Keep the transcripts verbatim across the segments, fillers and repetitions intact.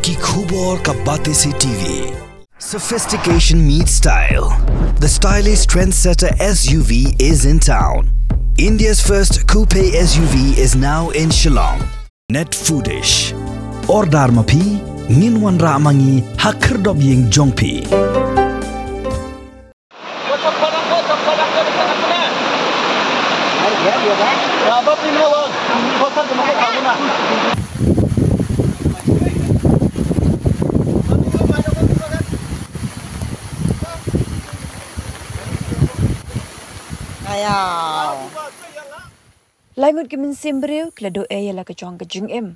Ki khubor ka Batesi T V. Sophistication meets style. The stylish trendsetter S U V is in town. India's first coupe S U V is now in Shillong. Net Foodish. Order ma phi, ngin wanrah ma ngi ha khyrdop ïing jong phi. Lai ngut ki mynsiem briew ki la duh ei ïa la ka jong ka jingim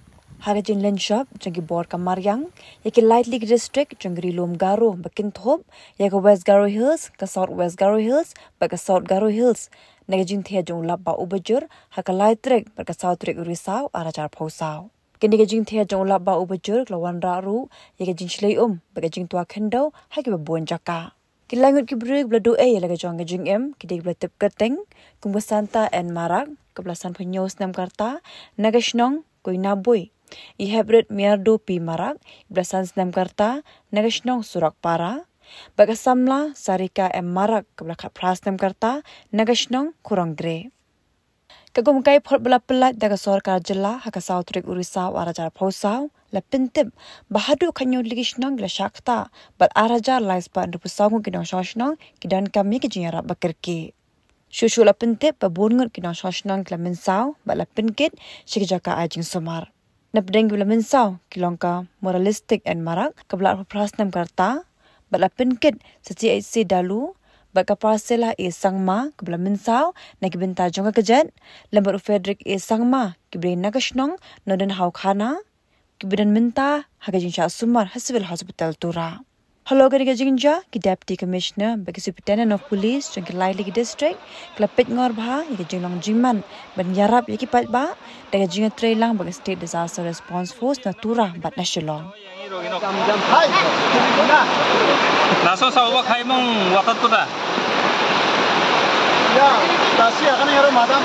ha ka jingleit shop jong ki bor ka mariang ïa ki lai tylli ki district jong ka Ri Lum Garo ba kynthup ïa ka West Garo Hills, ka South West Garo Hills bad ka South Garo Hills na ka jingthied jong u lap bah u bajur ha ka lai tarik bad ka saw tarik u Risaw ar hajar phew saw. Kane ka jingthied jong u lap bah u bajur ka la wanrah ruh ïa ka jingshlei um bad ka jingtwa khyndew ha kiba bun jaka. Ki lai ngut ki briew kiba la duh ei ïa la ka jong ka jingim ki dei kiba la tip kyrteng kum ka Santa N Marak, kaba la sanphew hynñiew snem ka rta, na ka shnong Koinabui. I Heprit Miardo P Marak, kaba la san snem ka rta, na ka shnong Surakpara. Bad ka samla Sarika M Marak, kaba la khatphra snem ka rta, na ka shnong Khurongre. Ka kum ka jingpynpaw ba la pynlait da ka sorkar jylla ha ka saw tarik u Risaw ar hajar phew saw la pyntip ba haduh khathynñiew tylli ki shnong ki la shah ktah bad ar hajar lai spah hynriewphew saw ngut ki nongshong shnong ki donkam ïa ka jingïarap ba kyrkieh. Shuh shuh la pyntip ba bun ngut ki nongshong shnong ki la mynsaw bad la pynkit sha ki jaka ai jingsumar. Napdeng kiba la mynsaw ki long ka Moralistic N Marak, kaba la arphew phra snem ka rta, bad la pynkit sha C H C Dalu, bad ka Parsela A Sangma, kaba la mynsaw na ki bynta jong ka kjat, lem bad u Frederick A Sangma, kiba dei na ka shnong Northern Hawkhana, kiba don mynta ha ka jingshah sumar ha Civil Hospital Tura. Halor kane ka jingjia, ki Deputy Commissioner bad ki Superintendent of Police jong ki lai tylli ki district ki la peit ngor bha ïa ka jinglong jingman ban ïarap ïa ki paidbah da ka jingïatreilang bad ka State Disaster Response Force na Tura bad na Shillong. Laso sa uba khai mong watat kuta. Ya, tasi akan hero madam.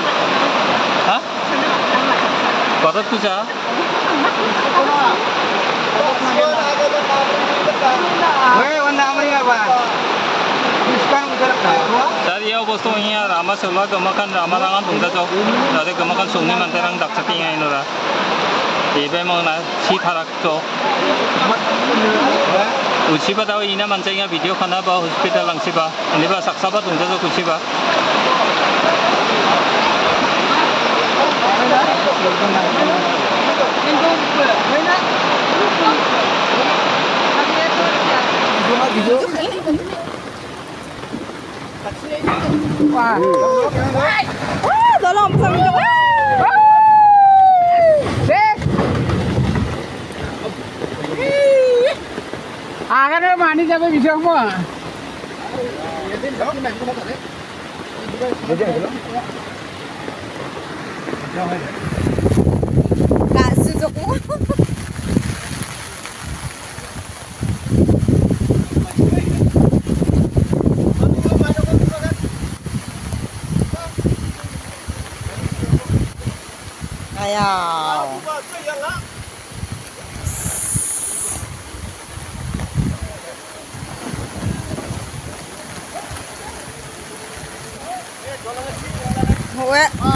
Ha? Watat kuta. Sir, ïa u bosto ïa Rama Sela gamakan Rama rangan dungda jo. Dade gamakan sungni manterang dak saking ai nora. Ibe mong na si tharak jo. Usiba daw ina manchai nga video khana ba hospital lang siba. Ini ba saksa ba dungda jo kusiba. Agar mani jabe bisok mo. Ayaw. Weh.